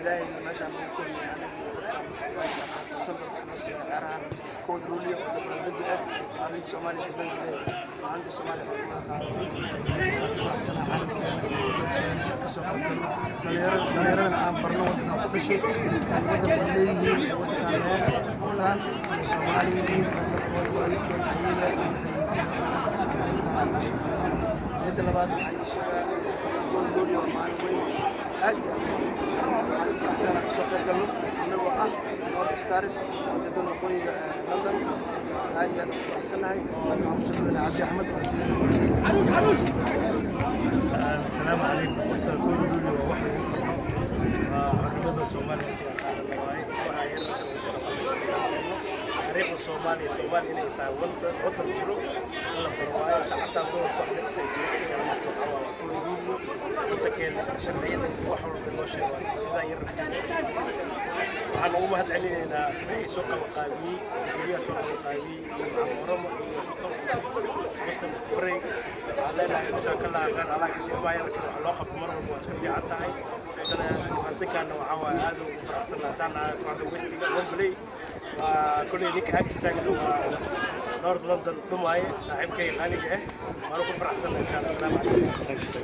Ilaahay meeshaan nagu kulmiyay anaga iyo dadka December waxaa noo sameeyay ciyaarahan 1-da Luuliyo oo dabaaldega ah, maalinta Soomaaliya dabaaldegay, maalinta Soomaaliya xornimada qaadatay. Faraxsanaa calankeena iyo wadankeena kasoo qaybgalno, dhalinyaradana aan barno waddankan ku dhashay, waddan ay leeyihiin ee waddankaan lahayn u lahan, inay Soomaali yihiin, asalkooda, waalidkooda, ayaga waxay. Midda labaad waxaa ii sheegaa, 1-da Luuliyo waa maalin weyn aad iyo aad. Waxaan u faraxsanaa kasoo qayb galno annagoo ah North Stars oo degan waqooyiga London. Aad iyo aad ugu faraxsannahay. Hadda waxaan kusoo dhaweynaa Cabdi Axmed oo isagana. Asalaamu calaykum. Horta 1-da Luulyo waa wax lagu farxo, waa xornimada Soomaaliya waqtiga qaadan waaye. Waxaa yararka ugu talagalay taariikhda Soomaaliya, Soomaaliya inay tahay wadan jiro in la baro waayo. Saacaddan doorka wax la istaajiyo waqtiga maanta waxaa waa 1-da Luulyo. Wadankeena sharciyada iyo wax walba loo sheego waa yararka. Waxaan ugu mahad celinaynaa wixii soo qabanqaabiyey, guryaha soo qabanqaabiyey iyo Macalin Oromo iyo Mustafa Frey. Waxaan leenahay jazakallah khayr, Allah ka siiyo. Yararka wax loo qabto mar walba waa iska fiican tahay. Dabaaldegana waxaa waaye aad ugu faraxsan haddaan nahay kooxda Westiga Wembley. Waa kolley ninka ag istaagan waa North London dhumaaye, saaxiibkay qaaliga ah, waana ku faraxsannahay insha Allah. Asalaamu calaykum.